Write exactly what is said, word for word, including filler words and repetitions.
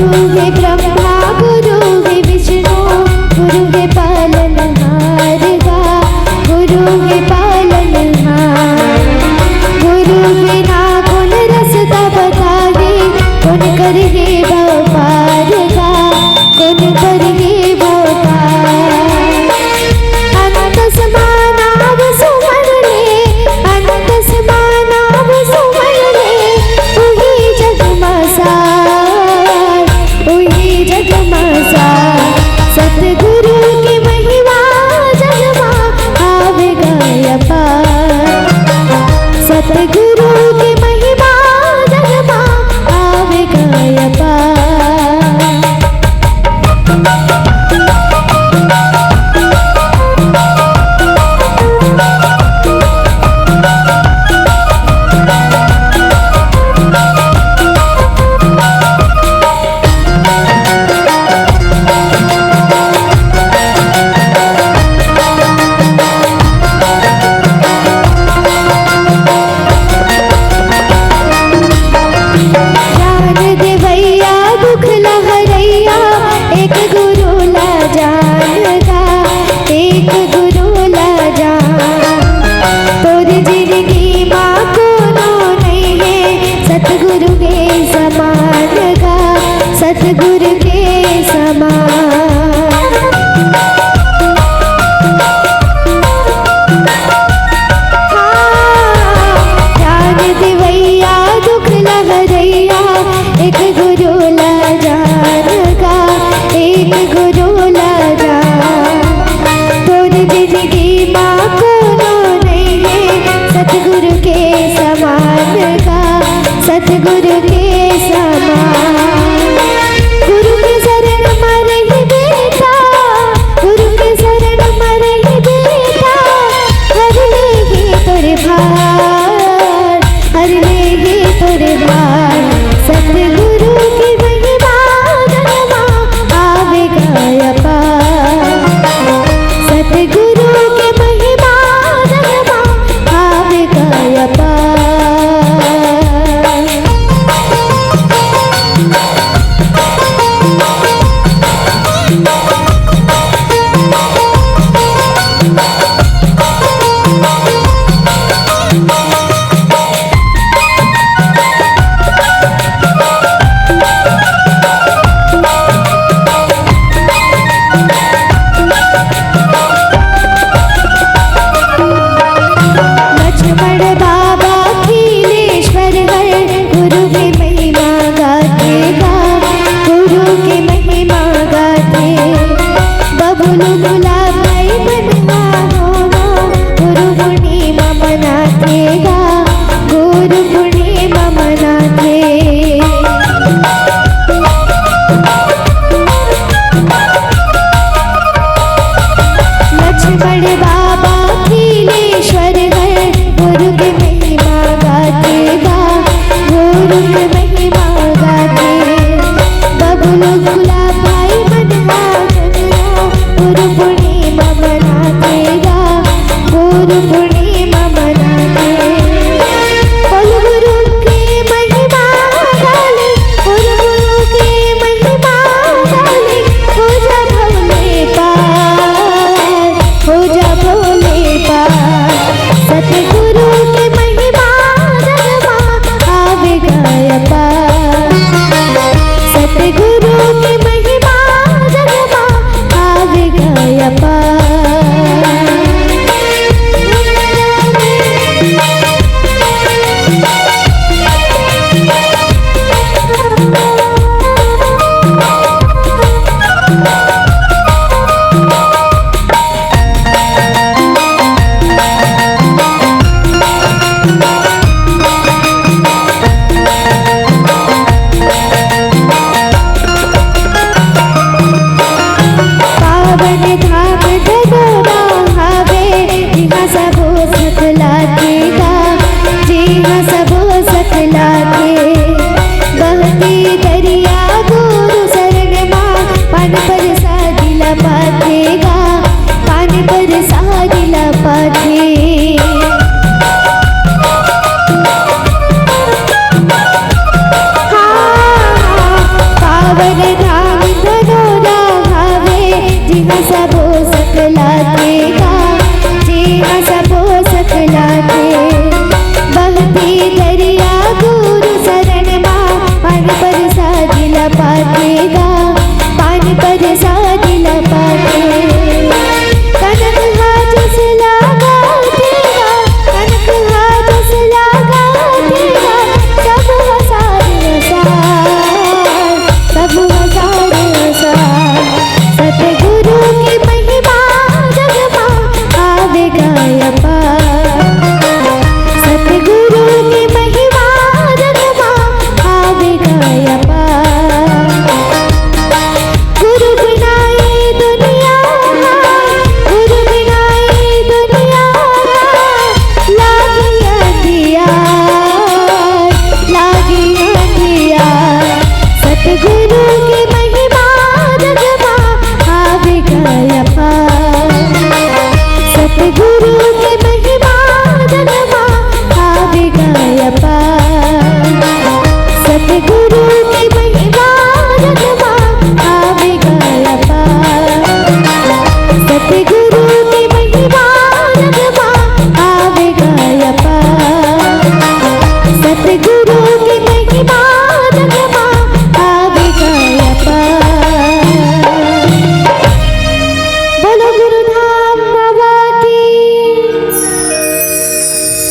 गुरु हे ब्रह्मा, गुरु हे विष्णु, गुरु हे पालनहार गा, गुरु हे पालनहार। गुरु बिना कोन रस्ता बताही, कोन करही बपार गा, कोन करही बपार। अंतस मानव सुमन ले, अंतस मानव सुमन ले, उही जग मा सार, उही जग मा सार। सतगुरु के महिमा जग मा हावे गा अपार। सतगुरु के महिमा जग मा हावे गा अपार। ज्ञान देवैया, दुख ला हरैया, एक गुरु ला जान गा, एक गुरु ला जान। तोर जिनगी मा कोनो नइ हे, सतगुरु के समान गा, सतगुरु के समान। हाँ, ज्ञान देवैया, दुख ला हरैया, एक गुरु ला जान गा, एक गुरु ला जान। तोर जिनगी मा कोनो नइ हे, सतगुरु के समान गा, सतगुरु के समान। गुरु के शरण मा रही बेटा, गुरु के शरण मा रही बेटा, हर लेही तोर भार, हर लेही तोर भार। सतगुरु के महिमा जग मा हावे गा अपार। सतगुरु के महिमा जग मा हावे गा अपार। लक्ष्मण बाबा खिलेश्वर हर, गुरु के महिमा गाथे गा, गुरु के महिमा गाथे। बबलू गुलाब भाई मन हा होनो, गुरु पूर्णिमा मनाथे गा, गुरु पूर्णिमा मनाथे। लक्ष्मण बाबा खिलेश्वर हर, गुरु के महिमा गाथे गा, गुरु के महिमा गाथे। बबलू गुलाब भाई मन हा गुरु पूर्णिमा मनाथे गा, गुरु पूर्णिमा मनाथे। बोल गुरु के महिमा गाले, बोल गुरु के महिमा गाले, हो जा भव ले पार, हो जा भव ले पार। सतगुरु के महिमा जग मा हावे गा अपार। सतगुरु के महिमा जग मा हावे गा अपार। पावन धाम धनोरा हावे, जिहाँ सबो सकलाथे गा, जिहाँ सबो सकलाथे। बहती दरिया गुरु शरण मा, पान परसाद राम धनोरा हवे, जिन सबो सकला के गा